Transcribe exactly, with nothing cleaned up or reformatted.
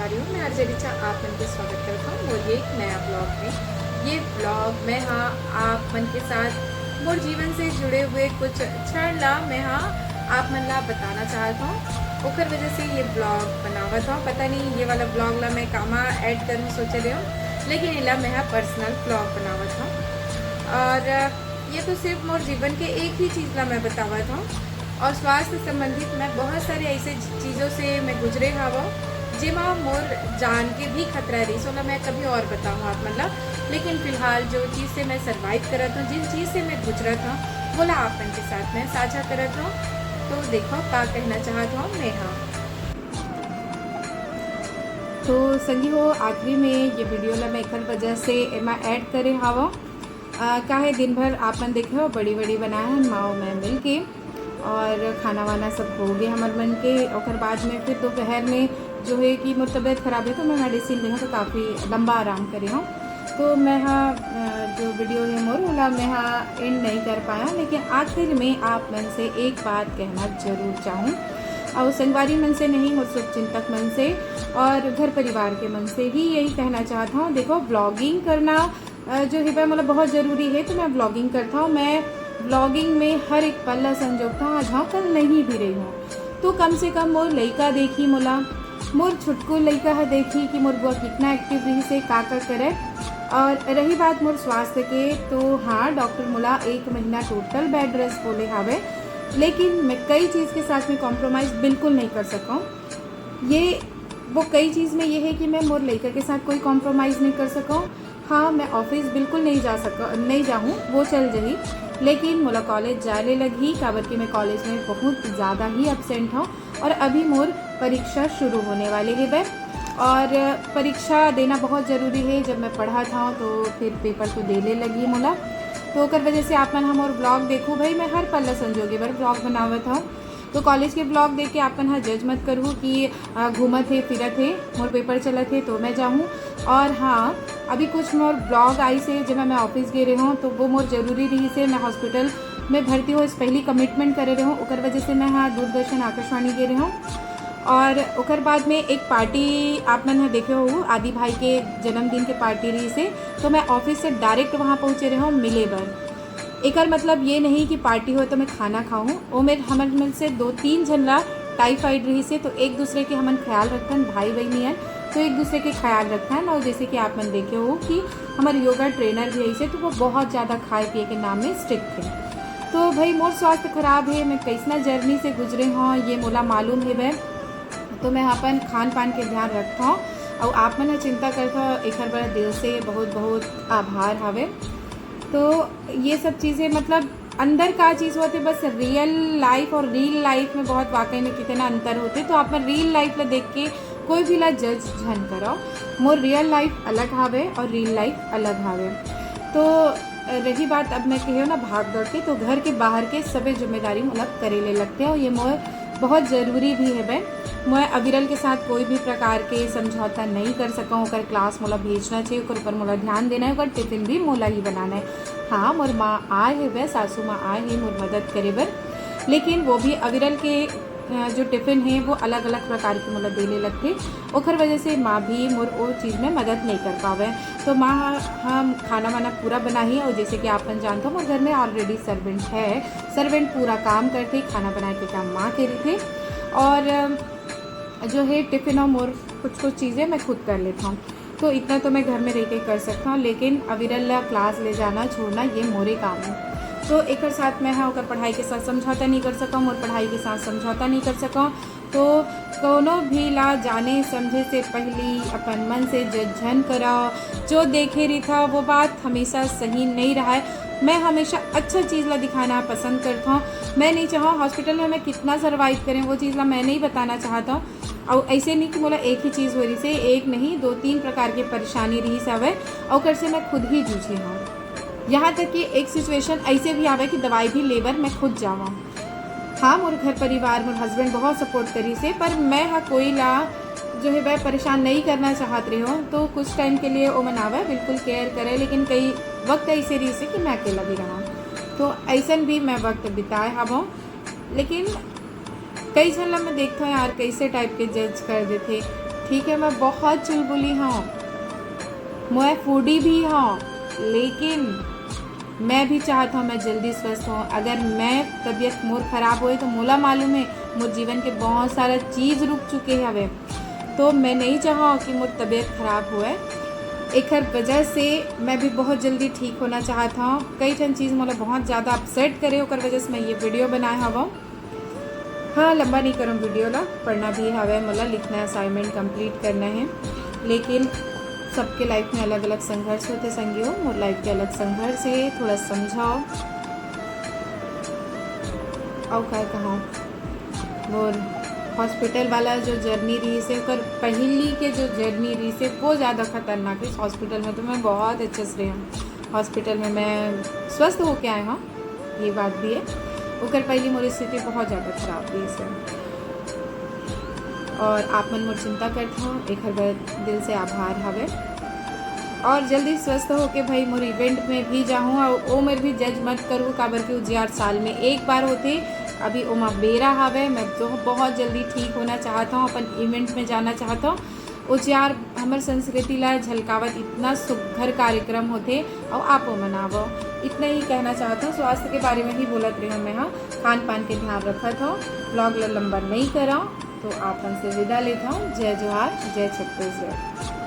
आ रही हूँ। मैं आरजे रिचा, आप मन के स्वागत करता हूँ मोर ये एक नया ब्लॉग में। ये ब्लॉग मैं हाँ आप मन के साथ मोर जीवन से जुड़े हुए कुछ क्षण ला मैं हाँ आप मन ला बताना चाहत हूँ। ओकर वजह से ये ब्लॉग बनावत हूँ। पता नहीं ये वाला ब्लॉग ला मैं कामा ऐड करूँ सोचे रहे हूँ, लेकिन इला मैं हाँ पर्सनल ब्लॉग बनावत हूँ। और ये तो सिर्फ मोर जीवन के एक ही चीज ला मैं बतावत हूँ। और स्वास्थ्य संबंधित मैं बहुत सारे ऐसे चीजों से मैं गुजरे हवँ, जेमा मोर जान के भी खतरा रही, ओला मैं कभी और बताऊँ आप मन ला। लेकिन फिलहाल जो चीज से मैं सर्वाइव करत हूँ, जिन चीज से मैं गुजरत हूँ, वोला आप मन के साथ मैं साझा करत हूँ। तो देखो का कहना चाहत हूँ मैं हाँ। तो संगी हो, आखिरी में ये वीडियो ला मैं एकर वजह से एमा ऐड करे हवँ। अ, काहे दिन भर आप मन देखे हो, बड़ी-बड़ी बनाए हन माँ अउ मैं मिल के, और खाना वाना सब हो गए हमर मन के। ओकर बाद में फिर दोपहर में जो है कि मोर तबीयत खराब है, तो मैं मेडिसिन ले हूँ, तो काफ़ी लंबा आराम करे हूँ। तो मैं हा, अ, जो वीडियो है मोर, ओला मैं हा एंड नहीं कर पाया, लेकिन आखिर में आप मन से एक बात कहना जरूर चाहूँ, और संगवारी मन से नहीं, मोर शुभचिंतक मन से और घर परिवार के मन से ही यही कहना चाहता हूँ। देखो, ब्लॉगिंग करना अ, जो हे बे, मोला बहुत जरूरी है, तो मैं ब्लॉगिंग करता हूँ। मैं ब्लॉगिंग में हर एक पल ला संजोगता हूँ, आज हाँ कल नहीं भी रही हूँ, तो कम से कम मोर लइका देखी मोला, मोर छुटकू लइका ह देखी कि मोर बुआ कितना एक्टिव रही से का का करे। और रही बात मोर स्वास्थ्य के, तो हाँ, डॉक्टर मोला एक महीना टोटल बेड रेस्ट बोले हावे, लेकिन मैं कई चीज़ के साथ में कॉम्प्रोमाइज़ बिल्कुल नहीं कर सकूँ। ये वो कई चीज़ में ये है कि मैं मोर लइका के साथ कोई कॉम्प्रोमाइज़ नहीं कर सकूँ। हाँ, मैं ऑफिस बिल्कुल नहीं जा सक नहीं जाहूँ, वो चल जही, लेकिन मोला कॉलेज जाए ले लगही, काबर कि मैं कॉलेज में बहुत ज़्यादा ही एब्सेंट हूँ। और अभी मोर परीक्षा शुरू होने वाले हे बे, और परीक्षा देना बहुत ज़रूरी है। जब मैं पढ़त हूँ तो फिर पेपर तो दे ले लगी मोला, तो ओकर वजह से आप मन हमर ब्लॉग देखो भाई, मैं हर पल ला संजोगे बर ब्लॉग बनावत हूँ। तो कॉलेज के ब्लॉग देख के आप मन ह जज मत करहू कि, अ, घूमत हे, फिरत हे, मोर पेपर चलत हे तो मैं जाहूँ। और हाँ, अभी कुछ मोर ब्लॉग आइस हे, जेमा मैं ऑफिस गे रहे हूँ, तो वो मोर जरूरी रही से, मैं हॉस्पिटल में भर्ती होइस पहली कमिटमेंट करे रहे हूँ, ओकर वजह से मैं हाँ दूरदर्शन आकाशवाणी गे रहे हूँ। और ओकर बाद में एक पार्टी आप मन ह देखे हो, आदि भाई के जन्मदिन के पार्टी रही से, तो मैं ऑफिस से डायरेक्ट वहाँ पहुँचे रहे हूँ मिले बर। एकर मतलब ये नहीं कि पार्टी हो तो मैं खाना खाऊं। ओ मेर हमर में से दो तीन झन ला टाइफाइड रही से, तो एक दूसरे के हमन ख्याल रखथन, भाई बहनी हन, तो एक दूसरे के ख्याल रखथन। और जैसे कि आप मन देखे हो कि हमर योगा ट्रेनर भी ऐसे, तो वो बहुत ज़्यादा खाए पिए के नाम में स्ट्रिक्ट थे। तो भाई, मोर स्वास्थ्य खराब है, मैं कैसना जर्नी से गुजरे हूँ, ये मोला मालूम है भाई। तो मैं अपन खान पान के ध्यान रखता हूँ। और आप मन ह चिंता करता हो, एकर बर दिल से बहुत बहुत आभार हवे। तो ये सब चीज़ें, मतलब, अंदर का चीज़ होते, बस रियल लाइफ और रील लाइफ में बहुत वाकई में कितना अंतर होते। तो आप मन रील लाइफ ला देख के कोई भी ला जज झन करो। मोर रियल लाइफ अलग हावे और रील लाइफ अलग हावे। तो रही बात, अब मैं कहे ना भाग दौड़ के, तो घर के बाहर के सभी जिम्मेदारी मोला करे ले लगते हैं, और ये मोर बहुत ज़रूरी भी है बे। मैं अविरल के साथ कोई भी प्रकार के समझौता नहीं कर सकूँ। ओकर क्लास मोला भेजना चाहिए, ओकर ऊपर मोला ध्यान देना है, ओकर टिफिन भी मोला ही बनाना है। हाँ, मोर माँ आए है बे, सासू माँ आए है मोर मदद करे बर, लेकिन वो भी अविरल के, अ, जो टिफिन है वो अलग अलग प्रकार के मोला देले लगथे, ओकर वजह से माँ भी मोर ओ चीज़ में मदद नहीं कर पावे। तो माँ ह-, हम खाना वाना पूरा बनाही, और जैसे कि आप मन जानते हो, मोर घर में ऑलरेडी सर्वेंट है, सर्वेंट पूरा काम करथे, खाना बनाए के काम माँ के रहिथे, और, अ, जो है टिफिन और मोर कुछ कुछ चीज़ें मैं खुद कर लेता हूँ। तो इतना तो मैं घर में रह के कर सकता हूँ, लेकिन अविरल ला क्लास ले जाना छोड़ना ये मोरे काम है। तो एकर साथ मैं हाँ ओकर पढ़ाई के साथ समझौता नहीं कर सकूँ, मोर पढ़ाई के साथ समझौता नहीं कर सकूँ। तो कोनो भी ला जाने समझे से पहली अपन मन से जज झन करा। जो देखे रहिथा वो बात हमेशा सही नहीं रहा है। मैं हमेशा अच्छा चीज़ ला दिखाना पसंद करता हूँ। मैं नहीं चाहूँ हॉस्पिटल में मैं कितना सर्वाइव करें, वो चीज़ ला मैं नहीं बताना चाहता हूँ। और ऐसे नहीं कि मोला एक ही चीज़ हो रही से, एक नहीं, दो तीन प्रकार के परेशानी रही से आवे, और ओकर से मैं खुद ही जूझे हूँ। यहाँ तक कि एक सिचुएशन ऐसे भी आवे कि दवाई भी लेबर मैं खुद जावा। हाँ, मोर घर परिवार, मोर हस्बैंड बहुत सपोर्ट करी से, पर मैं हा कोई ला जो है वह परेशान नहीं करना चाहत रहे हो, तो कुछ टाइम के लिए ओमन आवे, बिल्कुल केयर करे, लेकिन कई वक्त ऐसे रही से कि मैं अकेला भी रहा। तो ऐसन भी मैं वक्त बिताए हवों, लेकिन कई झन ला मैं देखता हूँ यार, कैसे टाइप के जज कर देथे। ठीक है, मैं बहुत चुलबुली हूँ, मैं फूडी भी हूँ, लेकिन मैं भी चाहत हूँ मैं जल्दी स्वस्थ हूँ। अगर मैं तबीयत मोर खराब होए तो मोला मालूम है मोर जीवन के बहुत सारा चीज रुक चुके हवे, तो मैं नहीं चाहूँ कि मोर तबीयत खराब होए। एकर वजह से मैं भी बहुत जल्दी ठीक होना चाहत हूँ। कई ठन चीज मोला बहुत ज्यादा अपसेट करे, ओकर वजह से मैं ये वीडियो बनाए हवं। हाँ, लंबा नहीं करम वीडियो ला, पढ़ना भी हवे मोला, लिखना असाइनमेंट कंप्लीट करना है, लेकिन सबके लाइफ में अलग अलग संघर्ष होते संगी हो, मोर लाइफ के अलग संघर्ष है, थोड़ा समझाओ। और का कहा, मोर हॉस्पिटल वाला जो जर्नी रही से, ओकर पहली के जो जर्नी रही से, वो ज़्यादा खतरनाक है। हॉस्पिटल में तो मैं बहुत अच्छे से रही हूँ, हॉस्पिटल में मैं स्वस्थ होके आए हूँ, ये बात भी है। ओकर पहली मोर स्थिति बहुत ज़्यादा खराब रही से, और आप मन मोर चिंता करत हो, एकर बर दिल से आभार हवे। और जल्दी स्वस्थ होके भाई मोर इवेंट में भी जाहूँ, और ओ मेर भी जज मत करू, काबर कि उजियार साल में एक बार होते। अभी ओमा बेरा हवे, मैं तो बहुत जल्दी ठीक होना चाहत हूँ, अपन इवेंट में जाना चाहत हूँ। उजियार हमर संस्कृति ला झलकावत इतना सुघर कार्यक्रम होथे, और आप ओ मनावो। इतना ही कहना चाहत हूँ। स्वास्थ्य के बारे में भी बोलत रहे मैं, हाँ, खान पान के ध्यान रखत हो। ब्लॉग ला लंबा नहीं करा, तो आप मन से विदा लेत हूँ। जय जोहार, जय छत्तीसगढ़।